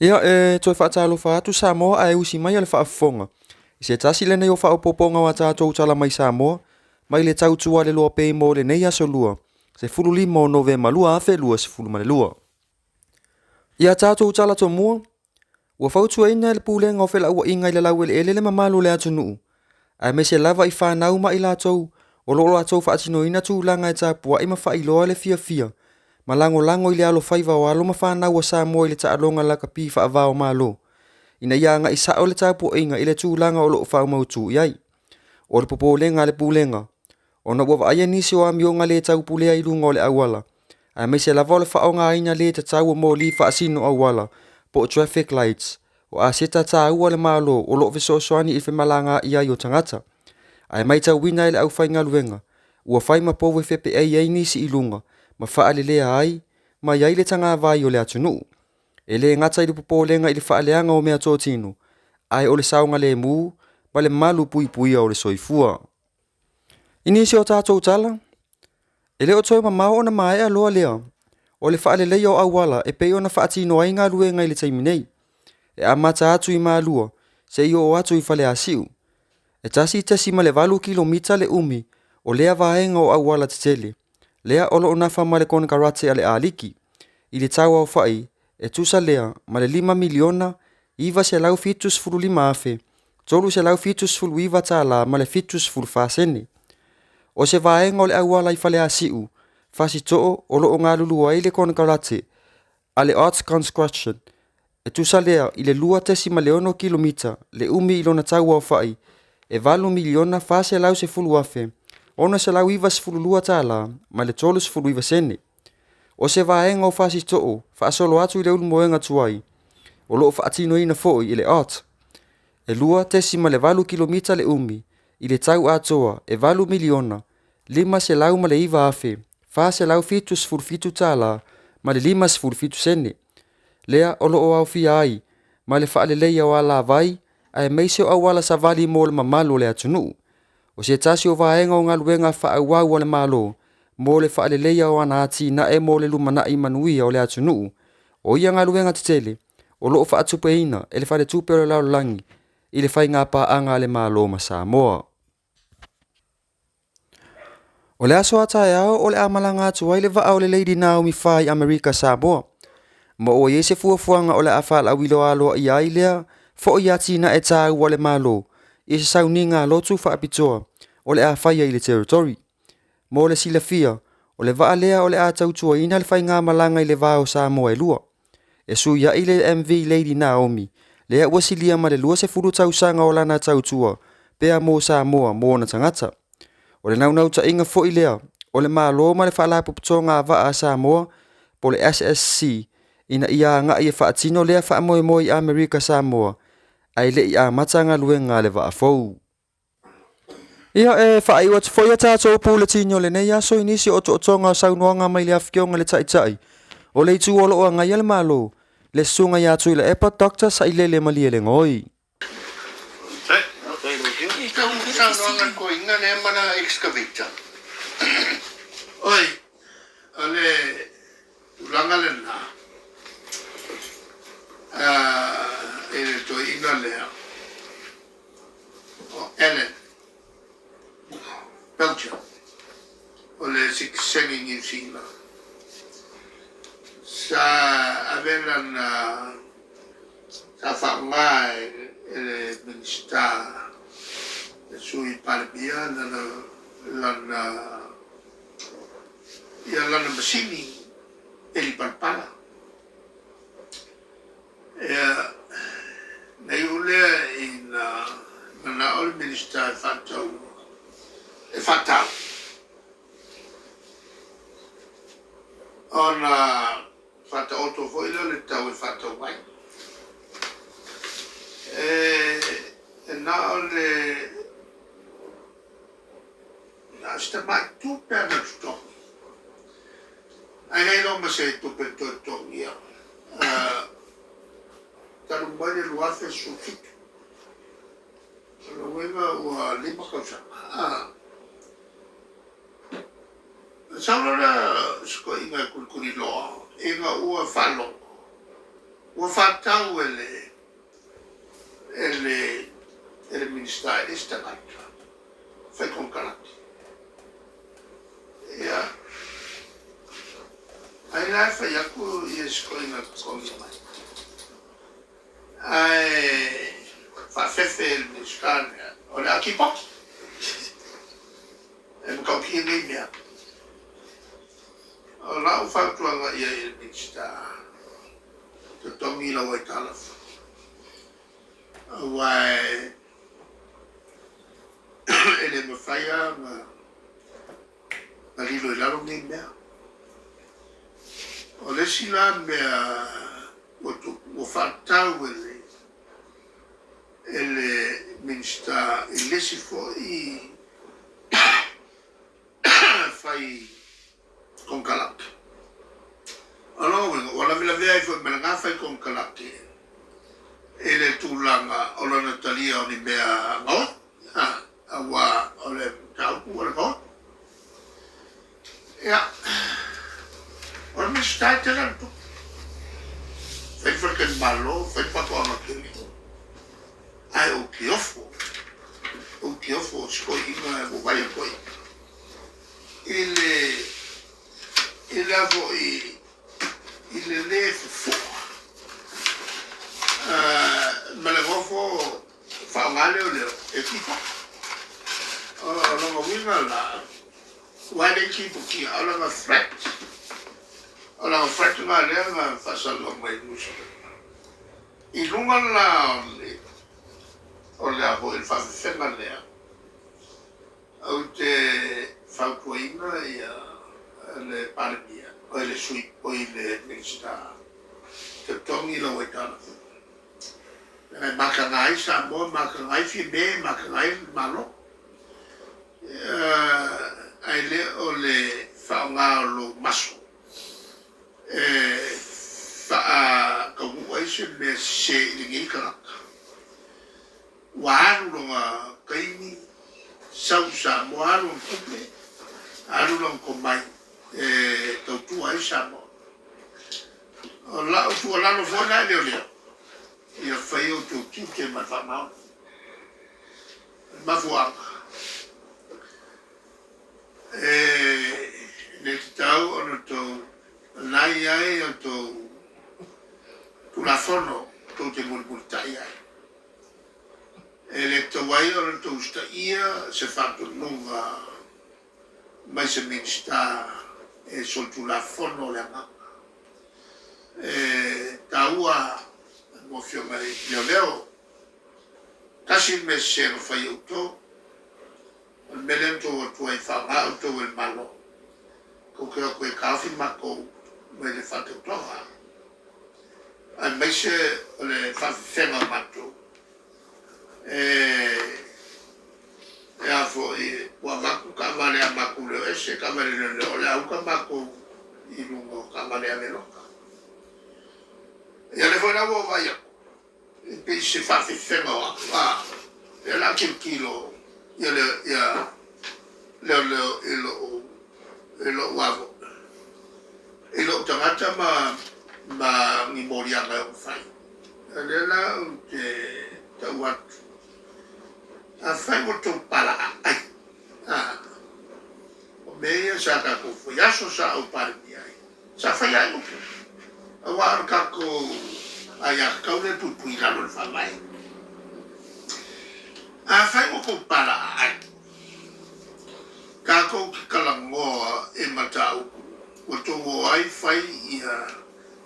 Ia, e toe faatalofa atu Samoa ae usi mai a le faafofoga i se tasi lenei o faaopoopoga o a tatou tala mai Samoa mai le tautua a le Loa Pay mo lenei aso Lua, 15 o Novema 2022. I a tatou tala tomua, ua fautuaina e le Pulega o Felauaiga i le Laueleele le mamalu o le atunuu, aemaise lava i fanau ma i latou o lo o latou faatinoina tulaga e tapuai ma faailoa le fiafia ma lagolago i le alofaiva o alo ma fanau a Samoa i le taaloga lakapi faava-o-Malo, ina ia agai sao le tapuaiga i le tulaga o lo o faamautu i ai. O le popolega a le Pulega, ona ua vaaia nisi o amioga le taupulea i luga o le auala, aemaise lava o le faaaogaina le tatau o moli faasino auala po o traffic lights, o aseta taua a le Malo o lo o fesoasoani i le femalagaai ai o tagata. Ae matauina e le aufaigaluega, ua fai ma pou e fepeai ai nisi i luga ma faalelea ai mai ai le tagavai o le atunuu. E le gata i le popolega i le faaleaga o meatotino, ae o le saogalemu ma le malu puipuia o le soifua. I nisi o tatou tala, e le o toe mamao ona maea loa lea o le faaleleia o auala e pei ona faatino ai galuega i le taimi nei, e amata atu i Malua seia oo atu i Faleasiu. E 1.8 kilomita le umi o lea vaega o auala tetele, lea o lo o nafa ma le konekarate a le Aliki, i le tau aofai e tusa lea ma le $5,975,379 tala ma le 74 sene. O se vaega o le auala i Faleasiu, Fasitoo o lo o galulue ai le konekarate a le Arts Construction, e tusa lea i le 2.6 kilomita le umi i lona tau aofai e $8,410,692 tala ma le 39 sene. O se vaega o Fasitoo faasolo atu i le Ulumoega tuai, o lo o faatinoina foi e le Art, e 2.8 kilomita le umi i le tau atoa e $8,509,477 tala ma le 57 sene. Lea o lo o aofia ai ma le faaleleia o alavai aemaise o auala savali mo le mamalu o le atunuu. O se tasi o vaega o galuega faaauau a le Malo mo le faaleleia o ana atinae mo le lumanai manuia o le atunuu, o ia galuega tetele o lo o faatupeina e le Faletupe o le Lalolagi i le faiga paaga a le Malo ma Samoa. O le aso a taeao o le a malaga atu ai le vaa o le Lady Naomi 4 i Amerika Samoa, ma ua i ai se fuafuaga o le a faalauiloa aloaia ai lea foi atinae taua a le Malo i se sauniga lotu faapitoa o le a faia i le Territory. Mo le silafia, o le vaa lea o le a tautuaina le faigamalaga i le va o Samoa e lua, e suiai le MV Lady Naomi lea ua silia ma le 20 tausaga o lana tautua pea mo Samoa mo ona tagata. O le naunautaiga foi lea o le Malo ma le Faalapotopotoga a Vaa a Samoa po o le SSC ina ia agai e faatino lea faamoemoe i Amerika Samoa ae le i amata galuega a le vaa fou. Ia, e faaiu atu foi a tatou puletini o lenei aso i nisi o otootoga o saunoaga mai le Afioga i le Taitai o le Itu o lo o agaia le Malo, le Susuga ia Tuilaepa Doctor Sailele Malielegaoi. Saunoaga toeaina lea ma lana excavator. Oi, o le tulaga lena i le toeaina lea o Ellen Belcher, o le sitiseni Niu Sila. Sa ave lana sa faaaoga e le Minisita, le Sui Palemia lana ia lana masini eli palapala. Ia, na iu lea ina manao le Minisita e faatau, e faatau, ona faataoto foi lea o le tau e faatau ai. E na o le na o si tamai tupe lava na totogi, ae leai loa ma se tupe na toe totogia talu mai le 2017. O lona uiga ua 5 tausaga. Sau loa lea o si toeaina e kulikuliloa ina ua faalogo. Ua fa'atau e le e le e le Minisita e le isi tagata fai konekarate. Ia, ai la e fai atu ia si toeaina totogi mai. Ae faafefe e le Minisita lea, o le akipoti. E matautia nei mea. O lau fautuaga i ai i le Minisita, totogi lau aitalafu. Aua e le mafai lava ona lilo i lalo nei mea. O le isi la mea ua faatatau e le e le Minisita i le isi foi fai konekarate. O lona uiga, ua lavelavea ai foi ma lena fai konekarate i le tulaga o lona talia o ni mea gaoi, aua o le mataupu o le gaoi. Ia, o le Minisita e tele ana tupe. Fai le faletalimalo, fai le faatoaga tele. Ae ou te ofo, ou te ofo i si toeaina ua vaai atu ai i le, i le a foi, i le lē fufu'a ma le nofo faaaoga leoleo e tipoki. O lona uiga la, aua e le i tipokia, o lana threat, o lana threat lena lea na faasalalau mai i nusipepa. I luga la o le, o le a foi, le faafefega lea, ou te fautuaina ia le Palemia, oi le Sui, oi le Minisita, totogi lau aitalafu. Leaga e mataga ai Samoa, mataga ai Fiame, mataga ai le Malo. Ae le o le faaaoga o lou maso e faataunuu ai se mea sese i lenei tagata. Ua alu lona taimi, sau i Samoa, alu lona tupe, alu lona tomai e tautua ai Samoa. O lau tuualalo foi la i leoleo, ia fai outou tiute ma le faamaoni. O le mafuaaga, e le tatau ona outou nai ai outou Tulafono tou te mulimulitai ai. E le tatau ai ona outou usitaia se faatonuga mai se Minisita e solitulafono le agaga. E taua mo Afioga i leoleo, tasi le mea sese na fai e outou, o le mea lea na outou o atu ai e faaaoga outou e le Malo, tou te o atu e taofi matou mai le faatautoga, aemaise o le faafefega o matou. E e a foi, ua avatu taavale a matou leo ese, taavale leoleo, o le a uta matou i luga o taavale ave loka. Ia lea foi la ua ou vaai atu, e pei se faafefega o au, a, lea o le a tilotilo ia le, ia leoleo i lou, i lou avo, i lou tagata ma, ma ni moliaga e ono fai. O lea la ou te tau atu, afai ua tou palaaai, a, o mea ia sa tatou fai aso sa ou Palemia ai, sa fai ai upu, aua o le tatou aiatatau lea e puipui i lalo o le Faavae. Afai ua tou palaaai, tatou te talanoa i mataupu ua tou o ai fai ia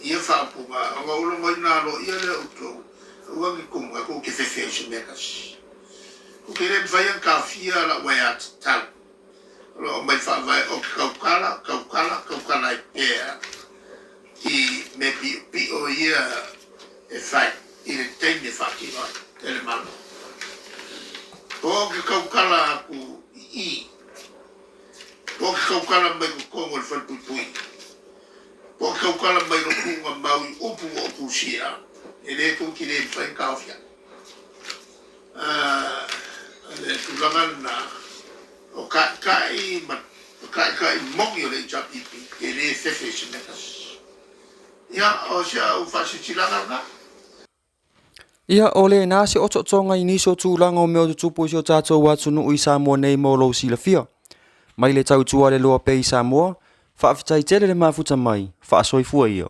ia faaupuga, ona ou logoina aloaia lea o outou, aua ne i tou manatu ou te fefe ai i se mea e tasi. Ou te le mafai ona taofia lau aiatatau o lo o aumai faavae ou te tautala, tautala, tautala ai pea i mea piopio ia e fai i le taimi e faatino ai e le Malo. Po ou te tautala atu i i, po ou te tautala mai totonu o le falepuipui, po ou te tautala mai lou tuugamau i upu ua ou tusia, e le tou te le mafai ona taofi au. O le tulaga lena, o taitai ma taitai moni o le HRPP e le fefe i se mea tasi. Ia, o si au faasilasilaga lena. Ia, o lena se otootoga i nisi o tulaga o mea o tutupu i si o tatou atunuu i Samoa nei mo lou silafia. Mai le tautua le loa pea i Samoa, faafetai tele le mafuta mai, faasoifua ia.